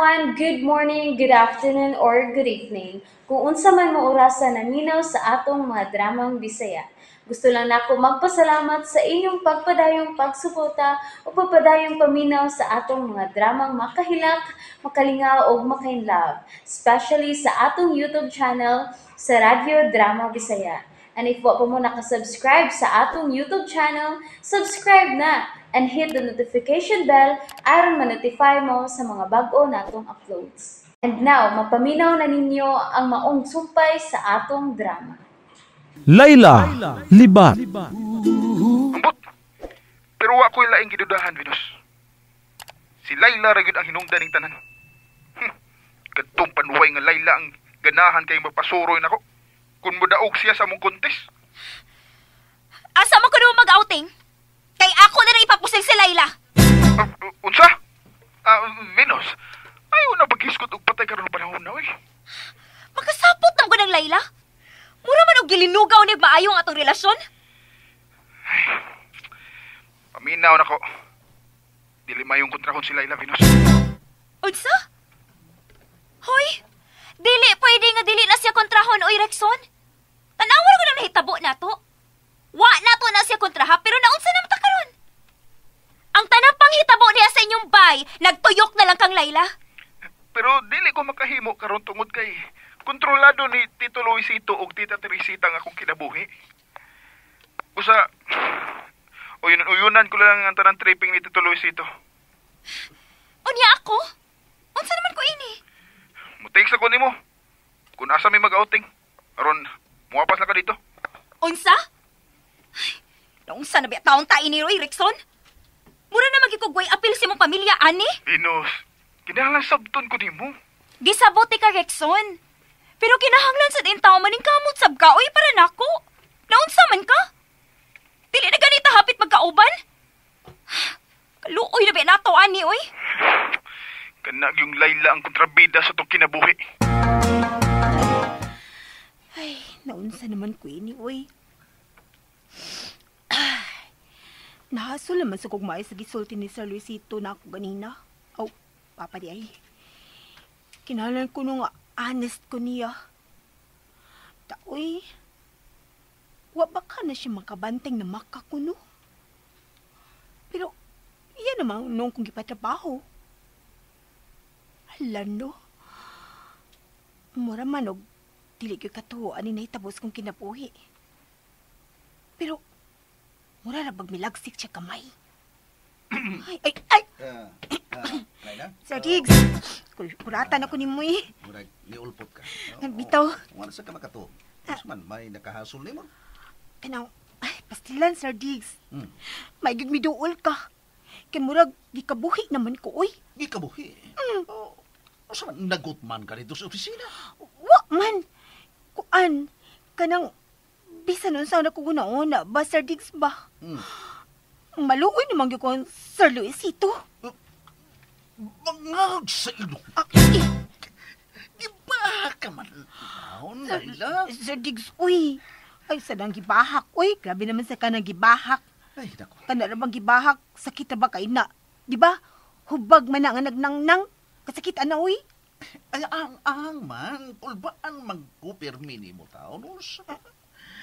Everyone! Good morning, good afternoon, or good evening. Kung unsa man mo orasa naminaw sa atong mga dramang Bisaya. Gusto lang nako magpasalamat sa inyong pagpadayong pagsuporta o pagpadayong paminaw sa atong mga dramang makahilak, makalingaw ug makainlove, especially sa atong YouTube channel sa Radyo Drama Bisaya. And if wa pa mo nakasubscribe sa atong YouTube channel, subscribe na and hit the notification bell aron ma-notify mo sa mga bag-o natong uploads. And now, mapaminaw na ninyo ang maong sumpay sa atong drama. Layla, Libat. Ambot. Pero wa ko'y laing gidudahan, Venus. Si Layla ra gyud ang hinungdan ning tanan. Kadtong panuway nga Layla ang ganahan kay magpasuroy nako. Kung modaog siya sa among contest. Asa mo ko naman mag-outing? Kay ako na rin ipapusil si Layla. Unsa? Venus, ayaw na paghisgot og patay karon panahon na, oy. Makasapot na ko ng Layla. Mura man og gilinugaw ni maayo ang atong relasyon. Paminaw nako. Dili mayong kontrahon si Layla, Venus. Unsa? Hoy, dili pwede nga dili na siya kontrahon, oy Rexon. Tanawa ko na nahitabo nato. Wa nato na siya kontraha, pero naunsa naman ta karon? Ang tanang panghitabo niya sa inyong bay, nagtuyok na lang kang Layla. Pero dili ko makahimo karon tungod kay kontrolado ni Tito Luisito ug Tita Teresita ang akong kinabuhi. Usa, uyunan ko lang ang tanang tripping ni Tito Luisito. Unya ako? Unsa naman ko ini? Mutext ako nimo. Kung asa may mag-outing. Aron, muwapas na ka dito. Unsa? Ay, naunsa na ba taong ta ini, Roy Rexon? Mura na magikugway apil si mong pamilya, ani? Venus, kinahanglan sabton ko nimo. Gisabot ka, Rexon. Pero kinahanglan sa din tao maning kamot sab ka, oy, para nako. Naunsa man ka? Dili na ganita hapit magkauban? Kaluoy na ba nato, ani, oy? Kanag yung Layla ang kontrabida sa itong kinabuhi. Ay, naunsa naman ko ini, oy. Nahasol naman sa kugmay sa gisulti ni Sir Luisito na ako ganina. Oh, papa di ay. Kinalan ko nung honest ko niya. Taoy, wa ba ka na siya makabanteng na makakuno? Pero, iya naman nung kong gipatrabaho. Hala no. Mura man og dili gyud katuo ani nahitabos kong kinabuhi. Pero, mura ra bag milagsik siya kamay. Ay, ay, ay! Layla? Sir Diggs, kuratan ako ni Muy. Murag, niulpot ka. Bitaw. Wala sa ka makatuo. Mas man, may nakahasol ni mo. Kanaw, ay, pastilan, Sir Diggs. May gigmiduol ka. Kay murag, gikabuhi naman ko, oy. Gikabuhi? Oh, asa man, nagot man ka dito sa opisina? Wa man. Kuan, kanang, bisan unsa na ko gunaon, ba, Sir Diggs ba? Maluoy naman gyud ko ang Sir Luisito. Bangag sa ilong. Di ba ka man taon, Layla? Sir Diggs, uy. Ay, sa nang gibahak, uy. Grabe naman sa kanang gibahak. Ay, nako. Kana ra bang gibahak, sakit ra ba kay na? Di ba? Hubag man na nga nagnangnang. Kasakit ana, uy. Ay, ang man. Kulbaan magkupirmi ni mo taon.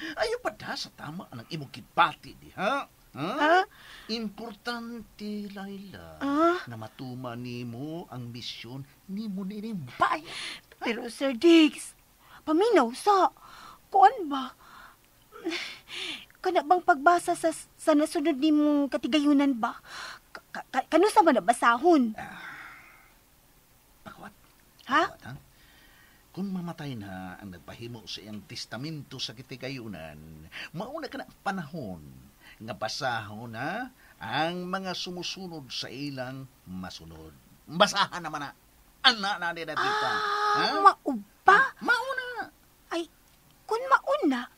Ayaw pa da sa tama ang imong gibati, di ha? Ha? Importante, Layla, na matuma nimo ang misyon nimo nining bayan. Pero Sir Diggs, paminaw sa, kuan ba? Kana bang pagbasa sa nasunod nimong katigayunan ba? Kano sa man nabasahon? Pakwat. Ha? Pakwat, ha? Kung mamatay na ang nagpahimo sa iyang testamento sa katigayunan, mauna ka na panahon nga basahon na ang mga sumusunod sa ilang masunod. Basahan naman na. Ana na ni Tita. Ah, mauba? Mauna. Ay, kung mauna,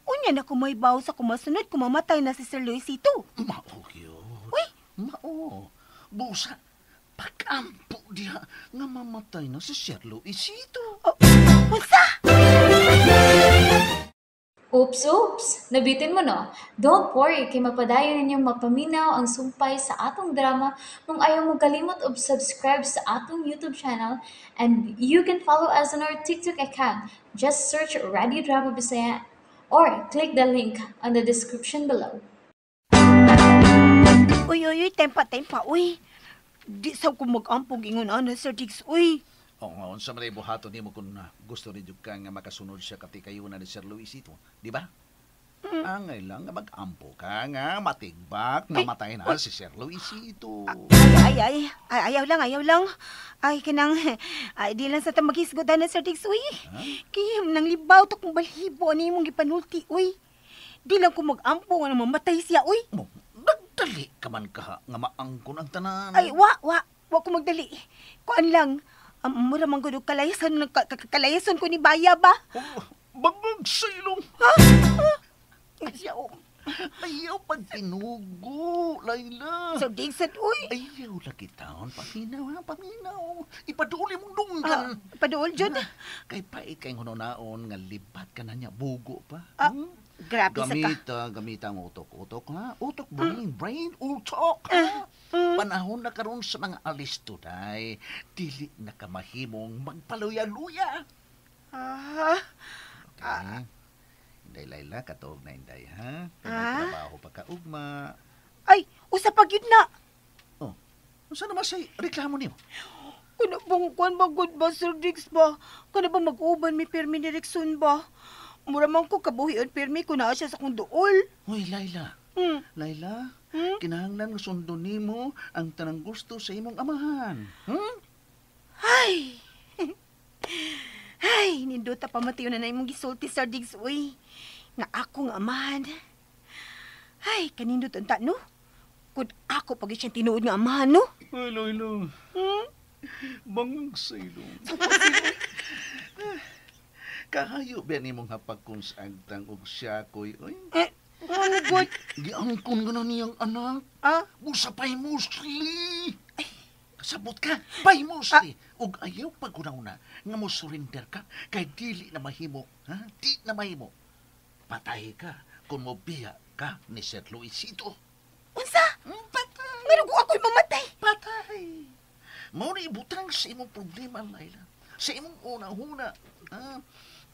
unya na kumaybaw sa kumasunod kung mamatay na si Sir Luisito. Mao gyud. Uy! Mao. Busa, pag-ampo diha nga mamatay na si Sir Luisito. Oh, unsa? Oops, oops! Nabitin mo no? Don't worry, kay mapadayon ninyong mapaminaw ang sumpay sa atong drama kung ayaw mo kalimot og subscribe sa atong YouTube channel, and you can follow us on our TikTok account. Just search Radio Drama Bisaya or click the link on the description below. Uy, uy, uy, tempa, tempa, uy. Di sa ko mag-ampog ingon ana, Sir Diggs, uy. O nga, unsa man ay buhaton nimo kung gusto ni jud ka nga makasunod siya katikayunan ni Sir Luisito, di ba? Angay lang nga mag-ampo ka nga matigbak, mamatay na si Sir Luisito. Ay, ay, ay, ay, ayaw lang, ayaw lang. Ay, kanang, ay, di lang sa ta maghisgot na, Sir Diggs, uy. Kaya nang libaw to kung balhibo, ano imong gipanulti, uy. Di lang ko mag-ampo nga mamatay siya, uy. Mo, nagdali ka man ka nga maangkon ang tanan. Ay, wa, wa, wa ko magdali. Kuan lang, mura man gud og kalayasan, kalayason ko ni Baya ba? Oh, bangag sa ilong. Ha? Ayaw. Ayaw pagtinugo, Laila. Sir Diggs, uy. Ayaw lagi taon, paminaw ha, paminaw. Ipaduol imong dunggan. Paduol, jud. Kay pait kay hunaon nga libat ka na niya, bugo pa. Ah, grabe sa ka. Gamita, gamita ang utok. Utok ha? Utok, brain, brain, utok ha? Panahon na karon sa mga alisto, day. Dili na ka mahimong magpaluya-luya. Ah, Okay. Inday, Laila, katuog na inday, ha? Kay may trabaho pa ka ugma. Ay, usa pa gyud na. Oh, unsa naman say reklamo nimo? Kana bang kuan ba gud ba, Sir Diggs ba? Kana ba mag-uban mi pirmi ni Rickson ba? Mura man ko kabuhion pirmi ko naa siya sa akong duol. Hoy, Laila. Laila, kinahanglan nga sundon nimo ang tanang gusto sa imong amahan. Ay. Ay, nindota pa matiyo na na imong gisulti, Sir Diggs, uy. Nga ako nga amahan. Ay, kanindot unta, no? Kun ako pag siyang tinuod nga amahan, no? Ay, Laila. Bangag sa ilong. Kahayo ba nimong hapag kung sa agtang og siya ko'y, oy? Eh, ano good? Giangkon ka na niyang anak. Ah? Busa pa'y musli. Kasabot ka, pa'y musli. Ug ayaw pagkunaw na nga mo surrender ka kay dili na mahimo. Ha? Di na mahimo. Patay ka kung mobiya ka ni Sir Luisito. Unsa? Patay. Ngano ko ako'y mamatay? Patay. Mao na ibutang sa imong problema, Laila. Sa imong una-una. Ha?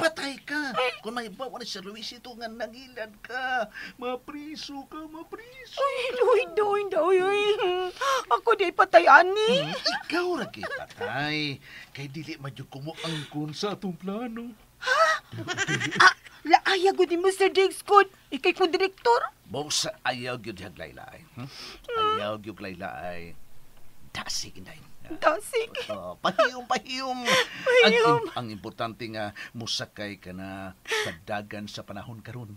Patay ka. Kung may bawa ni Sir Luisito nga nangilad ka, mapriso ka, mapriso. Ay, doy, doy, doy, oy. Ako di patay, ani. Ikaw ra kay patay. Kay dili man jud kumuangkon sa atong plano. Ha? Ah, laaya gud ni Mr. Diggs gud. Ikay kong direktor. Mao sa ayaw gyud dihag Laila ay. Ayaw gyud Laila ay. Dasig inday. Dasig. Oh, pahiyom, pahiyom. Pahiyom. Ang importante nga mosakay ka na sa dagan sa panahon karon.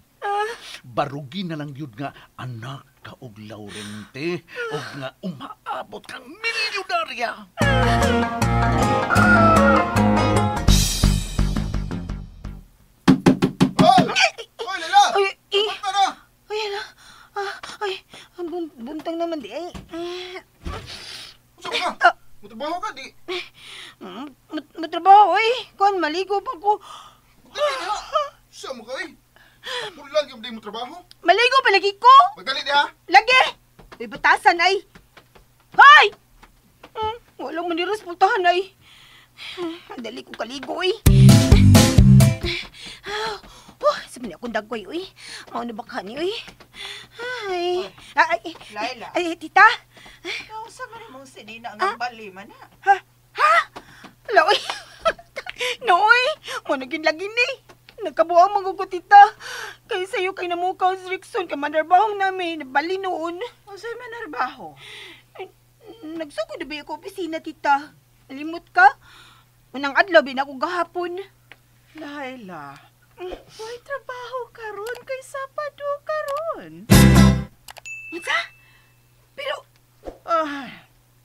Barugi na lang yun nga anak ka og Laurente og nga umaabot kang milyonarya. Hoy! Hoy, Laila! Ay, eh. Punta na! Ay, ala. Ah, ay, ang buntang naman di ay. Unsa ka? Mutrabaho ka, di? Matrabaho, eh. Kuan, maligo pa ko. Dali na! Sa mo ka, eh. Pulang yung di mo trabaho. Maligo pa lagi ko. Magdali niya. Lagi! May batasan ay. Hoy! Walang maniros pultahan ay. Dali ko kaligo, eh. Oh, sabi niya akong dagway, uy. Mao na ba ka ni, uy? Ay. Ay, Laila. Ay, tita. Nausa man imong sinina nga bali man na. Ha? Ha? Ala, uy. No, uy. Mo na lagi ni. Nagkabuang magugo, tita. Kay sa'yo kay namukaw si Rickson, kay manarbahong namin. Nabali noon. Unsay manarbaho? Ay, nagsugod na ba ako opisina, tita? Nalimot ka? Unang adlaw, bin ako gahapon. Laila, way trabaho karon kay Sabado karon. Unsa? Pero Ay,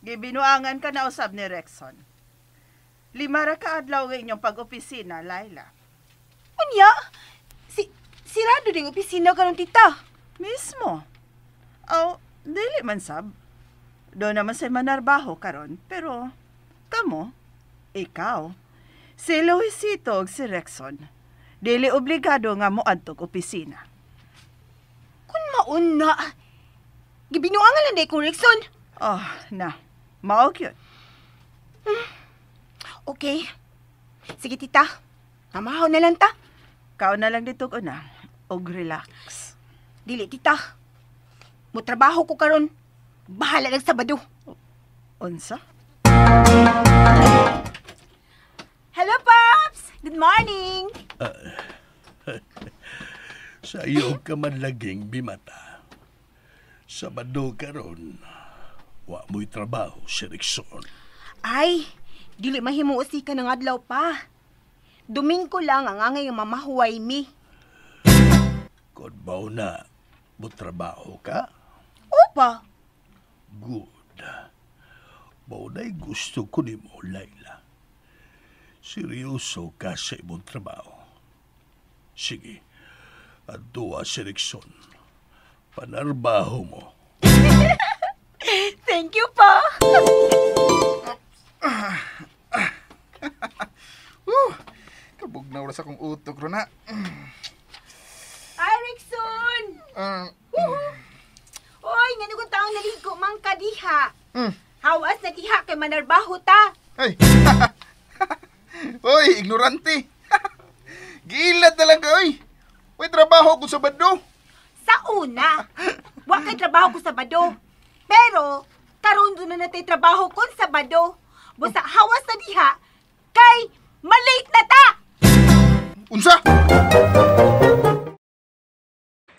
gibinuangan ka na usab ni Rexon. 5 ra ka adlaw nga inyong pag-opisina, Laila. Unya, sirado ding opisina karon, tita. Mismo. Aw, dili man sab. Do naman say manarbaho karon, pero kamo, ikaw, si Luisito ug si Rexon, Dili obligado nga moadtog opisina. Kun mauna, gibinuangan lang day kong Rickson. Oh, na. Mao gyud. Okay. Sige, tita. Mamahaw na lang ta. Kaon na lang dito ko na. Og relax. Dili, tita. Mutrabaho ko karon. Bahala lang Sabado. Unsa? Hello, Pops! Good morning! Sa iyo ka man laging bimata. Sabado karon, wa mo'y trabaho si Rickson. Ay, dili mahimuosi ka ng adlaw pa. Domingo lang ang angay nga mamahuway mi. Kung mao na, mo trabaho ka? Opa! Good. Mao na'y gusto ko nimo, Laila. Seryoso ka sa imong trabaho. Sige, adtuwa si Rickson. Panarbaho mo. Thank you pa! Kabugnaw ra sa akong utok ron na. Ay, Rickson! Oy, nga nung taong naligo man ka diha. Hawas na diha kay manarbaho ta. Ay. Oy, ignorante. Gilat na lang ka, oy. May trabaho ko sa Sabado. Sa una, wa kay trabaho ko Sabado. Pero, karon doon na natay trabaho kon Sabado. Busa hawas na diha kay malate na ta. Unsa?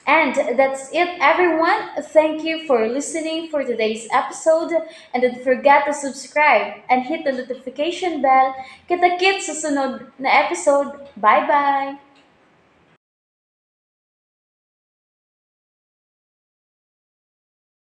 And that's it, everyone. Thank you for listening for today's episode. And don't forget to subscribe and hit the notification bell. Kita-kits sa sunod na episode. Bye-bye!